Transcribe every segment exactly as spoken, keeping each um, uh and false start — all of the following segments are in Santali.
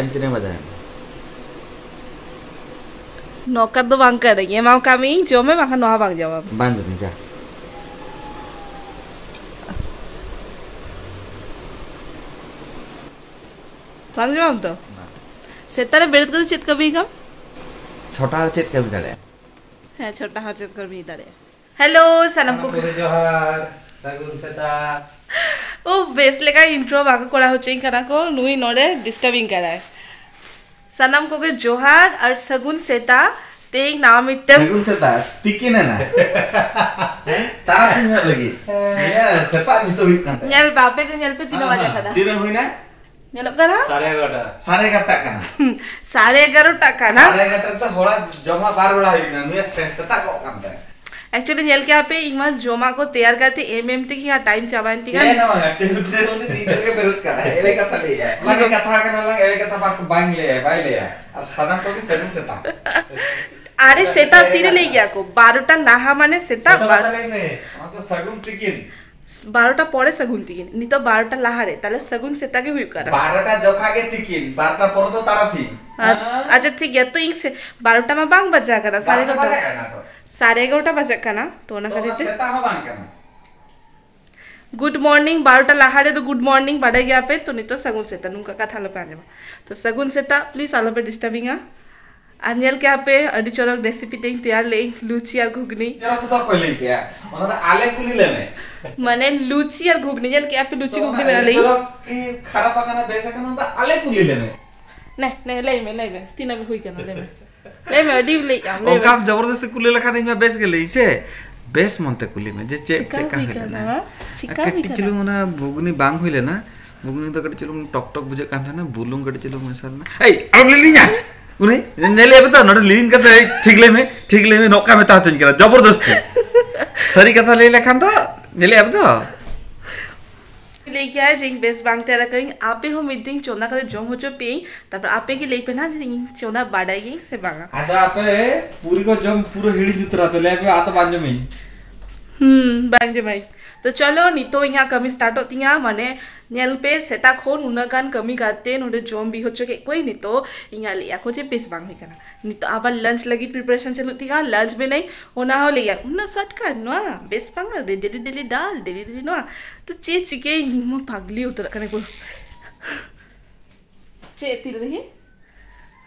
ᱛᱤᱱᱟᱹᱜ ᱵᱟᱡᱟᱣ ᱮᱱᱟ? ᱱᱚᱠᱟᱨ ᱫᱚ ᱵᱟᱝ ᱠᱟᱹᱱᱟᱹᱧ, ᱮᱢᱟᱢ ᱠᱟᱹᱢᱤᱧ, ᱡᱚᱢ ᱢᱮ, ᱵᱟᱝᱠᱷᱟᱱ ᱱᱚᱣᱟ ᱵᱟᱝ ᱡᱚᱢᱟᱢ᱾ ᱵᱟᱝ ᱡᱚᱢᱤᱧ, ᱡᱟ᱾ ᱵᱟᱝ ᱡᱚᱢᱟᱢ ᱛᱚ? ᱵᱟᱝ᱾ ᱥᱮᱛᱟᱜ ᱨᱮ ᱵᱮᱨᱮᱫ ᱠᱟᱛᱮ ᱪᱮᱫ ᱠᱟᱹᱢᱤ ᱠᱟᱢ? ᱪᱷᱚᱴᱟ ᱨᱮ ᱪᱮᱫ ᱠᱟᱹᱢᱤ ᱫᱟᱲᱮᱭᱟᱜᱼᱟ? ᱦᱮᱸ, ᱪᱷᱚᱴᱟ ᱦᱚᱲ ᱪᱮᱫ ᱠᱟᱹᱢᱤ ᱫᱟᱲᱮᱭᱟᱜᱼᱟ? ᱦᱮᱞᱳ, ᱥᱟᱱᱟᱢ ᱠᱚ᱾ ᱡᱚᱦᱟᱨ, ᱥᱟᱹᱜᱩᱱ ᱥᱮᱛᱟᱜ᱾ ᱳ, ᱵᱮᱥ ᱞᱮᱠᱟ ᱤᱱᱴᱨᱳ ᱵᱟᱠᱚ ᱠᱚᱨᱟᱣ ᱦᱚᱪᱚᱧ ᱠᱟᱱᱟ ᱠᱚ, ᱱᱩᱭ ᱱᱚᱰᱮ ᱰᱤᱥᱴᱟᱨᱵᱤᱝ ᱠᱟᱱᱟᱭ᱾ ᱥᱟᱱᱟᱢ ᱠᱚᱜᱮ ᱡᱚᱦᱟᱨ ᱟᱨ ᱥᱟᱹᱜᱩᱱ ᱥᱮᱛᱟᱜ᱾ ᱛᱮᱦᱮᱧ ᱱᱟᱣᱟ ᱢᱤᱫᱴᱟᱝ ᱥᱟᱹᱜᱩᱱ ᱥᱮᱛᱟᱜ, ᱛᱤᱠᱤᱱ ᱮᱱᱟ᱾ ᱛᱟᱨᱟᱥᱤᱧ ᱧᱚᱜ ᱞᱟᱹᱜᱤᱫ᱾ ᱦᱮᱸ, ᱥᱮᱛᱟᱜ ᱱᱤᱛᱚᱜ ᱦᱩᱭᱩᱜ ᱠᱟᱱ ᱛᱟᱭᱟ᱾ ᱧᱮᱞ ᱯᱮ, ᱟᱯᱮ ᱜᱮ ᱧᱮᱞ ᱯᱮ ᱛᱤᱱᱟᱹᱜ ᱵᱟᱡᱮ ᱠᱟᱱᱟ᱾ ᱛᱤᱱᱟᱹᱜ ᱦᱩᱭᱱᱟ? ᱧᱮᱞᱚᱜ ᱠᱟᱱᱟ? ᱥᱟᱲᱮ ᱮᱜᱟᱨᱚᱴᱟ᱾ ᱥᱟᱲᱮ ᱮᱜᱟᱨᱚᱴᱟ ᱠᱟᱱᱟ᱾ ᱥᱟᱲᱮ ᱮᱜᱟᱨᱚᱴᱟ ᱨᱮ ᱛᱚ ᱦᱚᱲᱟᱜ ᱡᱚᱢᱟᱜ ᱵᱟᱨ ᱵᱮᱲᱟ ᱦᱩᱭᱩᱜ ᱠᱟᱱᱟ᱾ ᱱᱩᱭᱟᱜ ᱥᱮ-, ᱥᱮᱛᱟᱜ ᱠᱚᱜ ᱠᱟᱱ ᱛᱟᱭᱟ᱾ ᱮᱠᱪᱩᱭᱮᱞᱤ ᱧᱮᱞ ᱠᱮᱜᱼᱟ ᱯᱮ, ᱤᱧ ᱢᱟ ᱡᱚᱢᱟᱜ ᱠᱚ ᱛᱮᱭᱟᱨ ᱠᱟᱛᱮ ᱮᱢ ᱮᱢ ᱛᱮᱜᱮ ᱤᱧᱟᱹᱜ ᱴᱟᱭᱤᱢ ᱪᱟᱵᱟᱭᱮᱱ ᱛᱤᱧᱟ᱾ ᱪᱮᱫ ᱦᱚᱸ ᱵᱟᱝᱟ, ᱴᱤᱯ ᱴᱤᱯ ᱩᱱᱤ ᱛᱤ ᱨᱮᱜᱮ ᱵᱮᱨᱮᱫ ᱠᱟᱱᱟᱭ᱾ ᱮᱲᱮ ᱠᱟᱛᱷᱟ ᱞᱟᱹᱭᱮᱜᱼᱟᱭ᱾ ᱚᱱᱟ ᱜᱮ ᱠᱟᱛᱷᱟ ᱠᱟᱱᱟ ᱞᱟᱝ, ᱮᱲᱮ ᱠᱟᱛᱷᱟ ᱵᱟᱝ, ᱵᱟᱝ ᱞᱟᱹᱭᱟᱭ, ᱵᱟᱭ ᱞᱟᱹᱭᱟ᱾ ᱟᱨ ᱥᱟᱱᱟᱢ ᱠᱚᱜᱮ ᱥᱟᱹᱜᱩᱱ ᱥᱮᱛᱟᱜ᱾ ᱟᱨᱮ, ᱥᱮᱛᱟᱜ ᱛᱤᱨᱮ ᱞᱟᱹᱭ ᱜᱮᱭᱟ ᱠᱚ? ᱵᱟᱨᱚᱴᱟ ᱞᱟᱦᱟ ᱢᱟᱱᱮ ᱥᱮᱛᱟᱜ᱾ ᱥᱮᱛᱟᱜ ᱵᱟᱨ- ᱠᱟᱛᱷᱟ ᱞᱟᱹᱭ ᱢᱮ, ᱚᱱᱟ ᱫᱚ ᱥᱟᱹᱜᱩᱱ ᱛᱤᱠᱤᱱ᱾ ᱵᱟᱨᱚᱴᱟ ᱯᱚᱨᱮ ᱥᱟᱹᱜᱩᱱ ᱛᱤᱠᱤᱱ, ᱱᱤᱛᱚᱜ ᱵᱟᱨᱚᱴᱟ ᱞᱟᱦᱟᱨᱮ, ᱛᱟᱦᱞᱮ ᱥᱟᱹᱜᱩᱱ ᱥᱮᱛᱟᱜ ᱜᱮ ᱦᱩᱭᱩᱜ ᱠᱟᱱᱟ᱾ ᱵᱟᱨᱚᱴᱟ ᱡᱚᱠᱷᱟ ᱜᱮ ᱛᱤᱠᱤᱱ, ᱵᱟᱨᱚᱴᱟ ᱯᱚᱨᱮ ᱫᱚ ᱛᱟᱨᱟᱥᱤᱧ᱾ ᱟᱪ-, ᱦᱮᱸ? ᱟᱪᱪᱷᱟ, ᱴᱷᱤᱠ ᱜᱮᱭᱟ, ᱛᱚ ᱤᱧ ᱥᱮ-, ᱵᱟᱨᱚᱴᱟ ᱢᱟ ᱵᱟᱝ ᱵᱟᱡᱟᱣ ᱠᱟᱱᱟ, ᱥᱟᱲᱮ ᱵᱟᱨᱚᱴᱟ ᱮᱜᱟᱨᱚᱴᱟ᱾ ᱵᱟᱡᱟᱜ ᱠᱟᱱᱟ ᱛᱚ᱾ ᱥᱟᱲᱮ ᱮᱜᱟᱨᱚᱴᱟ ᱵᱟᱡᱟᱜ ᱠᱟᱱᱟ, ᱛᱚ ᱚᱱᱟ ᱛᱚ ᱚᱱᱟ ᱠᱷᱟᱹᱛᱤᱨ ᱛᱮ ᱥᱮᱛᱟᱜ ᱦᱚᱸ ᱵᱟᱝ ᱠᱟᱱᱟ᱾ ᱜᱩᱰ ᱢᱚᱨᱱᱤᱝ, ᱵᱟᱨᱚᱴᱟ ᱞᱟᱦᱟ ᱨᱮᱫᱚ ᱜᱩᱰ ᱢᱚᱨᱱᱤᱝ ᱵᱟᱰᱟᱭ ᱜᱮᱭᱟ ᱯᱮ, ᱛᱚ ᱱᱤᱛᱚᱜ ᱥᱟᱹᱜᱩᱱ ᱥᱮᱛᱟᱜ, ᱱᱚᱝᱠᱟ ᱠᱟᱛᱷᱟ ᱟᱞᱚᱯᱮ ᱟᱸᱡᱚᱢᱟ᱾ ᱛᱚ ᱥᱟᱹᱜᱩᱱ ᱥᱮᱛᱟᱜ, ᱯᱞᱤᱡ ᱟᱞᱚᱯᱮ ᱰᱤᱥᱴᱟᱨᱵᱤᱝᱟ᱾ ᱟᱨ ᱧᱮᱞ ᱠᱮᱜᱼᱟ ᱯᱮ, ᱟᱹᱰᱤ ᱪᱚᱨᱚᱠ ᱨᱮᱥᱤᱯᱤ ᱛᱮᱧ ᱛᱮᱭᱟᱨ ᱞᱮᱫᱟᱹᱧ, ᱞᱩᱪᱤ ᱟᱨ ᱜᱷᱩᱜᱽᱱᱤ᱾ ᱪᱚᱨᱚᱠ ᱫᱚ ᱚᱠᱚᱭ ᱞᱟᱹᱭ ᱠᱮᱜᱼᱟ? ᱚᱱᱟ ᱫᱚ ᱟᱞᱮ ᱠᱩᱞᱤ ᱞᱮᱢᱮ᱾ ᱢᱟᱱᱮ, ᱞᱩᱪᱤ ᱟᱨ ᱜᱷᱩᱜᱽᱱᱤ, ᱧᱮᱞ ᱠᱮᱜᱼᱟ ᱯᱮ, ᱞᱩᱪᱤ ᱛᱚ, ᱜᱷᱩᱜᱽᱱᱤ ᱚᱱᱟ ᱵᱮᱱᱟᱣ ᱟᱹᱰᱤ ᱞᱮᱫᱟᱹᱧ᱾ ᱪᱚᱨᱚᱠ ᱠᱤ ᱠᱷᱟᱨᱟᱯ ᱟᱠᱟᱱᱟ, ᱵᱮᱥ ᱟᱠᱟᱱᱟ, ᱚᱱᱟ ᱫᱚ ᱟᱞᱮ ᱠᱩᱞᱤ ᱞᱮᱢᱮ᱾ ᱱᱮ, ᱱᱮ, ᱞᱟᱹᱭ ᱢᱮ, ᱞᱟᱹᱭ ᱢᱮ, ᱛᱤᱱᱟᱹᱜ ᱦᱩᱭ ᱠᱟᱱᱟ, ᱞᱟᱹᱭ ᱢᱮ᱾ ᱞᱟᱹᱭ ᱢᱮ, ᱟᱹᱰᱤᱢ ᱞᱟᱹᱭᱮᱜᱼᱟ, ᱞᱟᱹᱭ ᱢᱮ᱾ ᱚᱱᱠᱟᱢ ᱡᱚᱵᱚᱨᱫᱚᱥᱛᱤ ᱠᱩᱞᱤ ᱞᱮᱠᱷᱟᱱ ᱤᱧ ᱢᱟ ᱵᱮᱥ ᱜᱮ ᱞᱟᱹᱭᱟᱹᱧ ᱥᱮ, ᱵᱮᱥ ᱢᱚᱱᱛᱮ ᱠᱩᱞᱤ ᱢᱮ ᱡᱮ ᱪᱮᱫ, ᱪᱮᱠᱟ ᱪᱮᱫᱠᱟ ᱦᱩᱭ ᱦᱩᱭ ᱠᱟᱱᱟ? ᱞᱮᱱᱟ? ᱪᱮᱠᱟ ᱦᱩᱭ ᱠᱟᱹᱴᱤᱡ ᱠᱟᱱᱟ? ᱪᱩᱞᱩᱝ ᱚᱱᱟ ᱜᱷᱩᱜᱽᱱᱤ ᱵᱟᱝ ᱦᱩᱭ ᱞᱮᱱᱟ, ᱜᱷᱩᱜᱽᱱᱤ ᱫᱚ ᱠᱟᱹᱴᱤᱡ ᱪᱩᱞᱩᱝ ᱴᱚᱠ ᱴᱚᱠ ᱵᱩᱡᱷᱟᱹᱜ ᱠᱟᱱ ᱛᱟᱦᱮᱱᱟ, ᱵᱩᱞᱩᱝ ᱠᱟᱹᱴᱤᱡ ᱪᱩᱞᱩᱝ ᱢᱮᱥᱟ ᱞᱮᱱᱟ᱾ ᱮᱭ, ᱟᱞᱚᱢ ᱞᱤᱞᱤᱧᱟ᱾ ᱩᱱᱤ ᱧᱮᱞᱮᱭᱟ ᱯᱮ ᱛᱚ, ᱱᱚᱰᱮ ᱞᱤᱞᱤᱧ ᱠᱟᱛᱮ, "ᱮᱭ, ᱴᱷᱤᱠ ᱞᱟᱹᱭ ᱢᱮ, ᱴᱷᱤᱠ ᱞᱟᱹᱭ ᱢᱮ", ᱱᱚᱝᱠᱟ ᱢᱮᱛᱟ ᱦᱚᱪᱚᱧ ᱠᱟᱱᱟ ᱡᱚᱵᱚᱨᱫᱚᱥᱛᱤ᱾ ᱥᱟᱹᱨᱤ ᱠᱟᱛᱷᱟ ᱞᱟᱹᱭ ᱞᱮᱠᱷᱟᱱ ᱫᱚ, ᱧᱮᱞᱮᱭᱟ ᱯᱮ ᱛᱚ᱾ ᱞᱟᱹᱭ ᱠᱮᱜᱼᱟ ᱡᱮ ᱤᱧ ᱵᱮᱥ ᱵᱟᱝ ᱛᱮᱭᱟᱨ ᱟᱠᱟᱫᱟᱹᱧ, ᱟᱯᱮ ᱦᱚᱸ ᱢᱤᱫ ᱫᱤᱱ ᱪᱚᱸᱫᱟ ᱠᱟᱛᱮ ᱡᱚᱢ ᱦᱚᱪᱚ ᱯᱮᱭᱟᱹᱧ, ᱛᱟᱨᱯᱚᱨ ᱟᱯᱮ ᱜᱮ ᱞᱟᱹᱭ ᱯᱮ ᱱᱟᱦᱟᱜ ᱡᱮ ᱤᱧ ᱪᱚᱸᱫᱟ ᱵᱟᱰᱟᱭ ᱜᱤᱭᱟᱹᱧ ᱥᱮ ᱵᱟᱝᱟ᱾ ᱟᱫᱚ ᱟᱯᱮ ᱯᱩᱨᱤ ᱠᱚ ᱡᱚᱢ ᱯᱩᱨᱟᱹ ᱦᱤᱲᱤᱧ ᱩᱛᱟᱹᱨᱟ ᱯᱮ, ᱞᱟᱹᱭ ᱯᱮ, "ᱟᱫᱚ ᱵᱟᱝ ᱡᱚᱢᱤᱧ᱾" ᱦᱩᱸ, ᱵᱟᱝ ᱡᱚᱢᱟᱹᱧ᱾ ᱛᱚ ᱪᱚᱞᱚ, ᱱᱤᱛᱚᱜ ᱤᱧᱟᱹᱜ ᱠᱟᱹᱢᱤ ᱥᱴᱟᱨᱴᱚᱜ ᱛᱤᱧᱟ᱾ ᱢᱟᱱᱮ, ᱧᱮᱞ ᱯᱮ, ᱥᱮᱛᱟᱜ ᱠᱷᱚᱱ ᱩᱱᱟᱹᱜ ᱜᱟᱱ ᱠᱟᱹᱢᱤ ᱠᱟᱛᱮ ᱱᱚᱰᱮ ᱡᱚᱢ ᱵᱤ ᱦᱚᱪᱚ ᱠᱮᱫ ᱠᱚᱣᱟᱧ᱾ ᱱᱤᱛᱚᱜ ᱤᱧᱟᱹᱜ ᱞᱟᱹᱭᱮᱫᱼᱟ ᱠᱚ ᱡᱮ ᱵᱮᱥ ᱵᱟᱝ ᱦᱩᱭ ᱠᱟᱱᱟ᱾ ᱱᱤᱛᱚᱜ ᱟᱵᱟᱨ ᱞᱟᱧᱪ ᱞᱟᱹᱜᱤᱫ ᱯᱨᱤᱯᱟᱨᱮᱥᱚᱱ ᱪᱟᱹᱞᱩᱜ ᱛᱤᱧᱟ, ᱞᱟᱧᱪ ᱵᱮᱱᱟᱹᱧ, ᱚᱱᱟ ᱦᱚᱸ ᱞᱟᱹᱭᱟ ᱩᱱᱟᱹᱜ ᱥᱚᱨᱴᱠᱟᱴ ᱱᱚᱣᱟ, ᱵᱮᱥ ᱵᱟᱝ, ᱰᱮᱞᱤ ᱰᱮᱞᱤ ᱰᱟᱞ, ᱰᱮᱞᱤ ᱰᱮᱞᱤ ᱱᱚᱣᱟ᱾ ᱛᱚ ᱪᱮᱫ ᱪᱤᱠᱟᱹᱭ, ᱤᱧ ᱢᱟ ᱯᱟᱜᱽᱞᱤ ᱩᱛᱟᱹᱨᱚᱜ ᱠᱟᱱᱟ ᱠᱚ᱾ ᱪᱮᱫ ᱛᱤ ᱨᱮ ᱫᱮᱠᱷᱤ?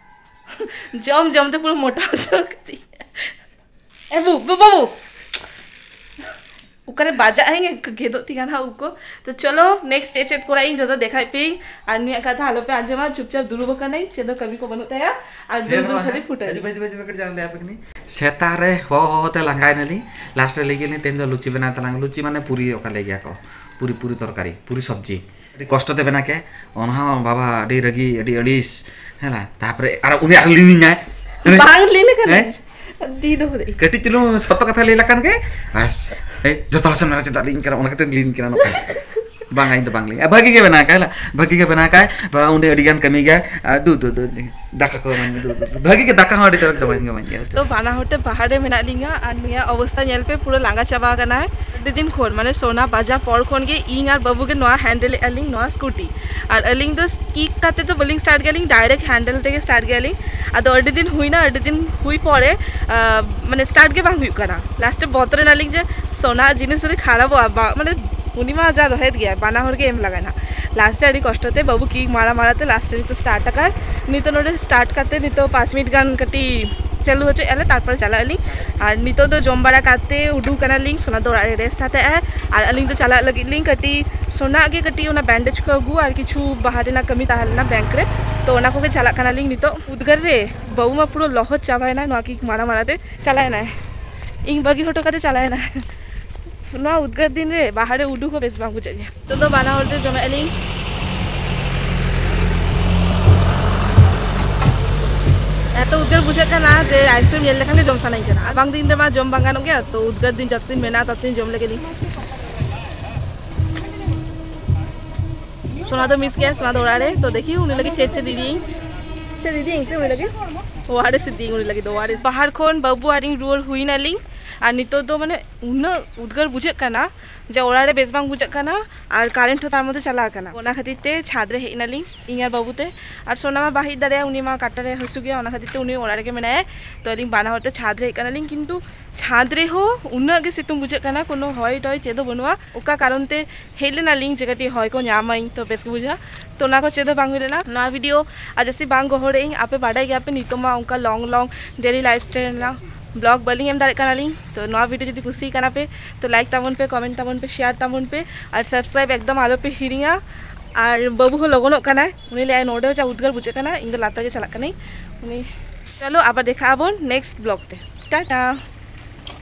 ᱡᱚᱢ ᱡᱚᱢ ᱛᱮ ᱯᱩᱨᱟᱹ ᱢᱚᱴᱟ ᱩᱛᱟᱹᱨ ᱠᱟᱹᱫᱤᱧᱟ᱾ ᱮ ᱵᱩ, ᱵᱩ, ᱵᱟᱹᱵᱩ᱾ ᱚᱠᱟᱨᱮ ᱵᱟᱡᱟᱜ ᱟᱹᱧ, ᱜᱮᱫᱚᱜ ᱛᱤᱧᱟ ᱱᱟᱦᱟᱜ ᱩᱵ ᱠᱚ᱾ ᱛᱚ ᱪᱚᱞᱚ, ᱱᱮᱠᱥᱴ ᱪᱮᱫ ᱪᱮᱫ ᱠᱚᱨᱟᱣ ᱤᱧ ᱡᱚᱛᱚ ᱫᱮᱠᱷᱟᱭ ᱯᱮ᱾ ᱟᱨ ᱱᱩᱭᱟᱜ ᱠᱟᱛᱷᱟ ᱟᱞᱚᱯᱮ ᱟᱸᱡᱚᱢᱟ, ᱪᱩᱯᱪᱟᱯ ᱫᱩᱲᱩᱵ ᱟᱠᱟᱱᱟᱹᱧ, ᱪᱮᱫ ᱦᱚᱸ ᱠᱟᱹᱢᱤ ᱠᱚ ᱵᱟᱹᱱᱩᱜ ᱛᱟᱭᱟ᱾ ᱟᱨ ᱪᱮᱫ ᱫᱩᱲᱩᱵ ᱦᱚᱸ ᱫᱩᱲᱩᱵ ᱵᱟᱝ᱾ ᱠᱷᱟᱹᱞᱤ ᱯᱷᱩᱴᱟᱹᱱ᱾ ᱦᱤᱡᱩᱜ ᱯᱮ, ᱦᱤᱡᱩᱜ ᱯᱮ, ᱦᱤᱡᱩᱜ ᱯᱮ, ᱠᱟᱹᱴᱤᱡ ᱪᱟᱞᱟᱝ ᱞᱟᱹᱭ ᱟᱯᱮ ᱠᱟᱹᱱᱟᱹᱧ᱾ ᱥᱮᱛᱟᱜ ᱨᱮ ᱦᱚᱦᱚ ᱦᱚᱦᱚ ᱛᱮ ᱞᱟᱸᱜᱟᱭ ᱱᱟᱞᱤᱧ, ᱞᱟᱥᱴ ᱨᱮ ᱞᱟᱹᱭ ᱠᱮᱫ ᱞᱤᱧ, "ᱛᱮᱦᱮᱧ ᱫᱚ ᱞᱩᱪᱤ ᱵᱮᱱᱟᱣ ᱛᱟᱞᱟᱝ ᱢᱮ᱾" ᱞᱩᱪᱤ ᱢᱟᱱᱮ ᱯᱩᱨᱤ, ᱚᱠᱟ ᱞᱟᱹᱭ ᱜᱮᱭᱟ ᱠᱚ, ᱯᱩᱨᱤ, ᱯᱩᱨᱤ ᱛᱚᱨᱠᱟᱨᱤ, ᱯᱩᱨᱤ ᱥᱚᱵᱽᱡᱤ᱾ ᱟᱹᱰᱤ ᱠᱚᱥᱴᱚ ᱛᱮ ᱵᱮᱱᱟᱣ ᱠᱮᱫ, ᱚᱱᱟ ᱦᱚᱸ ᱵᱟᱵᱟ ᱟᱹᱰᱤ ᱨᱟᱹᱜᱤ, ᱟᱹᱰᱤ ᱟᱹᱲᱤᱥ᱾ ᱦᱮᱸ ᱞᱟ, ᱛᱟᱨᱯᱚᱨᱮ ᱟᱨ ᱩᱱᱤ ᱟᱨ ᱞᱤᱱᱤᱧᱟᱭ᱾ ᱵᱟᱝ ᱞᱤᱱ ᱠᱟᱱᱟᱭ᱾ ᱦᱮᱸ? ᱫᱤ ᱫᱚ ᱦᱩᱫᱤ᱾ ᱠᱟᱹᱴᱤᱡ ᱪᱩᱞᱩᱝ ᱥᱚᱛᱚ ᱠᱟᱛᱷᱟ ᱞᱟᱹᱭ ᱞᱮᱠᱷᱟᱱ ᱜᱮ, ᱟᱥ, ᱦᱮᱸ, ᱡᱚᱛᱚ ᱦᱚᱲ ᱥᱟᱢᱱᱮ ᱨᱮ ᱪᱮᱫᱟᱜ ᱞᱤᱧ ᱠᱟᱱᱟ, ᱚᱱᱟ ᱠᱷᱟᱹᱛᱤᱨ ᱞᱤᱱ ᱠᱟᱱᱟ ᱱᱚᱝᱠᱟ᱾ ᱵᱟᱝ, ᱤᱧ ᱫᱚ ᱵᱟᱝ ᱞᱤᱧ᱾ ᱟᱨ ᱵᱷᱟᱹᱜᱤ ᱜᱮ ᱵᱮᱱᱟᱣ ᱠᱟᱭ ᱞᱟ, ᱵᱷᱟᱹᱜᱤ ᱜᱮ ᱵᱮᱱᱟᱣ ᱠᱟᱭ, ᱵᱟ, ᱩᱱᱤ ᱟᱹᱰᱤ ᱜᱟᱱ ᱠᱟᱹᱢᱤ ᱜᱮᱭᱟᱭ᱾ ᱟᱨ ᱫᱩ, ᱫᱩ, ᱫᱩ, ᱫᱩ, ᱫᱟᱠᱟ ᱠᱚ ᱮᱢᱟᱹᱧ, ᱫᱩ, ᱫᱩ, ᱫᱩ᱾ ᱵᱷᱟᱹᱜᱤ ᱜᱮ ᱫᱟᱠᱟ ᱦᱚᱸ ᱟᱹᱰᱤ ᱪᱚᱨᱚᱠ ᱡᱚᱢᱟᱹᱧ, ᱡᱚᱢᱟᱹᱧ ᱜᱮᱭᱟ᱾ ᱛᱚ, ᱵᱟᱱᱟ ᱦᱚᱲ ᱛᱮ ᱵᱟᱦᱟᱨ ᱨᱮ ᱢᱮᱱᱟᱜ ᱞᱤᱧᱟ ᱟᱨ ᱱᱩᱭᱟᱜ ᱚᱵᱚᱥᱛᱟ ᱧᱮᱞ ᱯᱮ, ᱯᱩᱨᱟᱹ ᱞᱟᱸᱜᱟ ᱪᱟᱵᱟ ᱟᱠᱟᱱᱟᱭ᱾ ᱟᱹᱰᱤ ᱫᱤᱱ ᱠᱷᱚᱱ, ᱢᱟᱱᱮ ᱥᱳᱱᱟ ᱵᱟᱡᱟ ᱯᱚᱨ ᱠᱷᱚᱱ ᱜᱮ ᱤᱧ ᱟᱨ ᱵᱟᱹᱵᱩ ᱜᱮ ᱱᱚᱣᱟ ᱦᱮᱱᱰᱮᱞ ᱮᱫᱼᱟ ᱞᱤᱧ ᱱᱚᱣᱟ ᱥᱠᱩᱴᱤ᱾ ᱟᱨ ᱟᱹᱞᱤᱧ ᱫᱚ ᱠᱤᱠ ᱠᱟᱛᱮ ᱫᱚ ᱵᱟᱹᱞᱤᱧ ᱥᱴᱟᱨᱴ ᱜᱮᱭᱟ ᱞᱤᱧ, ᱰᱟᱭᱨᱮᱠᱴ ᱦᱮᱱᱰᱮᱞ ᱛᱮᱜᱮ ᱥᱴᱟᱨᱴ ᱜᱮᱭᱟ ᱞᱤᱧ᱾ ᱟᱫᱚ ᱟᱹᱰᱤ ᱫᱤᱱ ᱦᱩᱭᱱᱟ, ᱟᱹᱰᱤ ᱫᱤᱱ ᱦᱩᱭ ᱯᱚᱨᱮ, ᱟᱸ, ᱢᱟᱱᱮ ᱥᱴᱟᱨᱴ ᱜᱮ ᱵᱟᱝ ᱦᱩᱭᱩᱜ ᱠᱟᱱᱟ᱾ ᱞᱟᱥᱴ ᱨᱮ ᱵᱚᱛᱚᱨ ᱮᱱᱟᱞᱤᱧ ᱡᱮ ᱥᱳᱱᱟ ᱡᱤᱱᱤᱥ ᱡᱩᱫᱤ ᱠᱷᱟᱨᱟᱯᱚᱜᱼᱟ, ᱵᱟ-, ᱢᱟᱱᱮ ᱩᱱᱤ ᱢᱟ ᱡᱟ ᱨᱚᱦᱮᱫ ᱜᱮᱭᱟᱭ, ᱵᱟᱱᱟ ᱦᱚᱲ ᱜᱮ ᱮᱢ ᱞᱟᱜᱟᱭ ᱱᱟ᱾ ᱞᱟᱥᱴ ᱨᱮ ᱟᱹᱰᱤ ᱠᱚᱥᱴᱚ ᱛᱮ ᱵᱟᱹᱵᱩ ᱠᱤᱠ ᱢᱟᱨᱟ ᱢᱟᱨᱟ ᱛᱮ ᱞᱟᱥᱴ ᱨᱮ ᱱᱤᱛᱚᱜ ᱥᱴᱟᱨᱴ ᱟᱠᱟᱫ᱾ ᱱᱤᱛᱚᱜ ᱱᱚᱰᱮ ᱥᱴᱟᱨᱴ ᱠᱟᱛᱮ ᱱᱤᱛᱚᱜ ᱯᱟᱸᱪ ᱢᱤᱱᱤᱴ ᱜᱟᱱ ᱠᱟᱹᱴᱤᱡ ᱪᱟᱹᱞᱩ ᱦᱚᱪᱚᱭᱮᱫᱼᱟ ᱞᱮ, ᱛᱟᱨᱯᱚᱨ ᱪᱟᱞᱟᱜ ᱟᱹᱞᱤᱧ᱾ ᱟᱨ ᱱᱤᱛᱚᱜ ᱫᱚ ᱡᱚᱢ ᱵᱟᱲᱟ ᱠᱟᱛᱮ ᱩᱰᱩᱠ ᱠᱟᱱᱟᱞᱤᱧ, ᱥᱳᱱᱟ ᱫᱚ ᱚᱲᱟᱜ ᱨᱮ ᱨᱮᱥᱴ ᱦᱟᱛᱟᱣ ᱮᱫᱼᱟᱭ᱾ ᱟᱨ ᱟᱹᱞᱤᱧ ᱫᱚ ᱪᱟᱞᱟᱜ ᱞᱟᱹᱜᱤᱫ ᱞᱤᱧ ᱠᱟᱹᱴᱤᱡ ᱥᱳᱱᱟ ᱜᱮ ᱠᱟᱹᱴᱤᱡ ᱚᱱᱟ ᱵᱮᱱᱰᱮᱡᱽ ᱠᱚ ᱟᱹᱜᱩ ᱟᱨ ᱠᱤᱪᱷᱩ ᱵᱟᱦᱟᱨ ᱨᱮᱱᱟᱜ ᱠᱟᱹᱢᱤ ᱛᱟᱦᱮᱸ ᱞᱮᱱᱟ ᱵᱮᱝᱠ ᱨᱮ, ᱛᱚ ᱚᱱᱟ ᱠᱚᱜᱮ ᱪᱟᱞᱟᱜ ᱠᱟᱱᱟᱞᱤᱧ ᱱᱤᱛᱚᱜ᱾ ᱩᱫᱽᱜᱟᱹᱨ ᱨᱮ ᱵᱟᱹᱵᱩ ᱢᱟ ᱯᱩᱨᱟᱹ ᱞᱚᱦᱚᱫ ᱪᱟᱵᱟᱭᱮᱱᱟᱭ ᱱᱚᱣᱟ ᱠᱤᱠ ᱢᱟᱨᱟ ᱢᱟᱨᱟ ᱛᱮ᱾ ᱪᱟᱞᱟᱣᱮᱱᱟᱭ, ᱤᱧ ᱵᱟᱹᱜᱤ ᱦᱚᱴᱚ ᱠᱟᱛᱮ ᱪᱟᱞᱟᱣᱮᱱᱟᱭ᱾ ᱱᱚᱣᱟ ᱩᱫᱽᱜᱟᱹᱨ ᱫᱤᱱ ᱨᱮ ᱵᱟᱦᱟᱨ ᱨᱮ ᱩᱰᱩᱠ ᱦᱚᱸ ᱵᱮᱥ ᱵᱟᱝ ᱵᱩᱡᱷᱟᱹᱜ ᱜᱮᱭᱟ᱾ ᱱᱤᱛᱚᱜ ᱫᱚ ᱵᱟᱱᱟ ᱦᱚᱲ ᱛᱮ ᱡᱚᱢᱮᱫ ᱟᱹᱞᱤᱧ᱾ ᱮᱛᱚ ᱩᱫᱽᱜᱟᱹᱨ ᱵᱩᱡᱷᱟᱹᱜ ᱠᱟᱱᱟ ᱡᱮ ᱟᱭᱤᱥᱠᱨᱤᱢ ᱧᱮᱞ ᱞᱮᱠᱷᱟᱱ ᱜᱮ ᱡᱚᱢ ᱥᱟᱱᱟᱧ ᱠᱟᱱᱟ᱾ ᱨᱟᱵᱟᱝ ᱫᱤᱱ ᱨᱮᱢᱟ ᱡᱚᱢ ᱵᱟᱝ ᱜᱟᱱᱚᱜ ᱜᱮᱭᱟ, ᱛᱚ ᱩᱫᱽᱜᱟᱹᱨ ᱫᱤᱱ ᱡᱚᱛᱚ ᱫᱤᱱ ᱢᱮᱱᱟᱜᱼᱟ ᱛᱚᱛᱚ ᱫᱤᱱ ᱡᱚᱢ ᱞᱮᱜᱮ ᱞᱤᱧ᱾ ᱥᱳᱱᱟ ᱫᱚ ᱢᱤᱥ ᱜᱮᱭᱟ, ᱥᱳᱱᱟ ᱫᱚ ᱚᱲᱟᱜ ᱨᱮ᱾ ᱛᱚ ᱫᱮᱠᱷᱤ ᱩᱱᱤ ᱞᱟᱹᱜᱤᱫ ᱪᱮᱫ ᱪᱮᱫ ᱤᱫᱤᱭᱟᱹᱧ᱾ ᱪᱮᱫ ᱤᱫᱤᱭᱟᱹᱧ ᱥᱮ ᱩᱱᱤ ᱞᱟᱹᱜᱤᱫ? ᱳ ᱟᱨ ᱮᱥ ᱤᱫᱤᱭᱟᱹᱧ ᱩᱱᱤ ᱞᱟᱹᱜᱤᱫ ᱫᱚ, ᱳ ᱟᱨ ᱮᱥ᱾ ᱵᱟᱦᱟᱨ ᱠᱷᱚᱱ ᱵᱟᱹᱵᱩ ᱟᱨ ᱤᱧ ᱨᱩᱣᱟᱹᱲ ᱦᱩᱭ ᱱᱟᱞᱤᱧ᱾ ᱟᱨ ᱱᱤᱛᱚᱜ ᱫᱚ ᱢᱟᱱᱮ ᱩᱱᱟᱹᱜ ᱩᱫᱽᱜᱟᱹᱨ ᱵᱩᱡᱷᱟᱹᱜ ᱠᱟᱱᱟ ᱡᱮ ᱚᱲᱟᱜ ᱨᱮ ᱵᱮᱥ ᱵᱟᱝ ᱵᱩᱡᱷᱟᱹᱜ ᱠᱟᱱᱟ, ᱟᱨ ᱠᱟᱨᱮᱱᱴ ᱦᱚᱸ ᱛᱟᱨ ᱢᱚᱫᱽᱫᱷᱮ ᱪᱟᱞᱟᱣ ᱟᱠᱟᱱᱟ᱾ ᱚᱱᱟ ᱠᱷᱟᱹᱛᱤᱨ ᱛᱮ ᱪᱷᱟᱫᱽ ᱨᱮ ᱦᱮᱡ ᱮᱱᱟᱞᱤᱧ ᱤᱧ ᱟᱨ ᱵᱟᱹᱵᱩ ᱛᱮ᱾ ᱟᱨ ᱥᱳᱱᱟ ᱢᱟ ᱵᱟᱭ ᱦᱮᱡ ᱫᱟᱲᱮᱭᱟᱜᱼᱟ, ᱩᱱᱤ ᱢᱟ ᱠᱟᱴᱟ ᱨᱮ ᱦᱟᱹᱥᱩ ᱜᱮᱭᱟ, ᱚᱱᱟ ᱠᱷᱟᱹᱛᱤᱨ ᱛᱮ ᱩᱱᱤ ᱚᱲᱟᱜ ᱨᱮᱜᱮ ᱢᱮᱱᱟᱭᱟ᱾ ᱛᱚ ᱟᱹᱞᱤᱧ ᱵᱟᱱᱟ ᱦᱚᱲ ᱛᱮ ᱪᱷᱟᱫᱽ ᱨᱮ ᱦᱮᱡ ᱠᱟᱱᱟᱞᱤᱧ, ᱠᱤᱱᱛᱩ ᱪᱷᱟᱫᱽ ᱨᱮᱦᱚᱸ ᱩᱱᱟᱹᱜ ᱜᱮ ᱥᱤᱛᱩᱝ ᱵᱩᱡᱷᱟᱹᱜ ᱠᱟᱱᱟ, ᱠᱳᱱᱳ ᱦᱚᱭ ᱴᱚᱭ ᱪᱮᱫ ᱦᱚᱸ ᱵᱟᱹᱱᱩᱜᱼᱟ᱾ ᱚᱠᱟ ᱠᱟᱨᱚᱱ ᱛᱮ ᱦᱮᱡ ᱞᱮᱱᱟᱞᱤᱧ ᱡᱮ ᱠᱟᱹᱴᱤᱡ ᱦᱚᱭ ᱠᱚ ᱧᱟᱢᱟᱹᱧ ᱛᱚ ᱵᱮᱥ ᱜᱮ ᱵᱩᱡᱷᱟᱹᱜᱼᱟ, ᱛᱚ ᱚᱱᱟ ᱠᱚ ᱪᱮᱫ ᱦᱚᱸ ᱵᱟᱝ ᱦᱩᱭ ᱞᱮᱱᱟ᱾ ᱱᱚᱣᱟ ᱵᱷᱤᱰᱤᱭᱳ ᱟᱨ ᱡᱟᱹᱥᱛᱤ ᱵᱟᱝ ᱜᱚᱦᱚᱲᱮᱫ ᱟᱹᱧ, ᱟᱯᱮ ᱵᱟᱰᱟᱭ ᱜᱮᱭᱟᱯᱮ ᱱᱤᱛᱚᱜ ᱢᱟ ᱚᱱᱠᱟ ᱞᱚᱝ ᱞᱚᱝ ᱰᱮᱞᱤ ᱞᱟᱭᱤᱯᱷ ᱥᱴᱟᱭᱤᱞ ᱨᱮᱱᱟᱜ ᱵᱞᱚᱜ ᱵᱟᱹᱞᱤᱧ ᱮᱢ ᱫᱟᱲᱮᱭᱟᱜ ᱠᱟᱱᱟᱞᱤᱧ᱾ ᱛᱚ ᱱᱚᱣᱟ ᱵᱷᱤᱰᱤᱭᱳ ᱡᱩᱫᱤ ᱠᱩᱥᱤ ᱠᱟᱱᱟ ᱯᱮ ᱛᱚ ᱞᱟᱭᱤᱠ ᱛᱟᱵᱚᱱ ᱯᱮ, ᱠᱚᱢᱮᱱᱴ ᱛᱟᱵᱚᱱ ᱯᱮ, ᱥᱮᱭᱟᱨ ᱛᱟᱵᱚᱱ ᱯᱮ, ᱟᱨ ᱥᱟᱵᱥᱠᱨᱟᱭᱤᱵ ᱮᱠᱫᱚᱢ ᱟᱞᱚ ᱯᱮ ᱦᱤᱲᱤᱧᱟ᱾ ᱟᱨ ᱵᱟᱹᱵᱩ ᱦᱚᱸ ᱞᱚᱜᱚᱱᱚᱜ ᱠᱟᱱᱟᱭ, ᱩᱱᱤ ᱞᱟᱹᱭᱟᱭ ᱱᱚᱰᱮ ᱦᱚᱸ ᱡᱟ ᱩᱫᱽᱜᱟᱹᱨ ᱵᱩᱡᱷᱟᱹᱜ ᱠᱟᱱᱟ, ᱤᱧ ᱫᱚ ᱞᱟᱛᱟᱨ ᱜᱮ ᱪᱟᱞᱟᱜ ᱠᱟᱹᱱᱟᱹᱧ᱾ ᱩᱱᱤ ᱪᱚᱞᱚ ᱟᱵᱟᱨ ᱫᱮᱠᱷᱟᱜ ᱟᱵᱚᱱ ᱱᱮᱠᱥᱴ ᱵᱞᱚᱜ ᱛᱮ᱾ ᱴᱟᱴᱟ᱾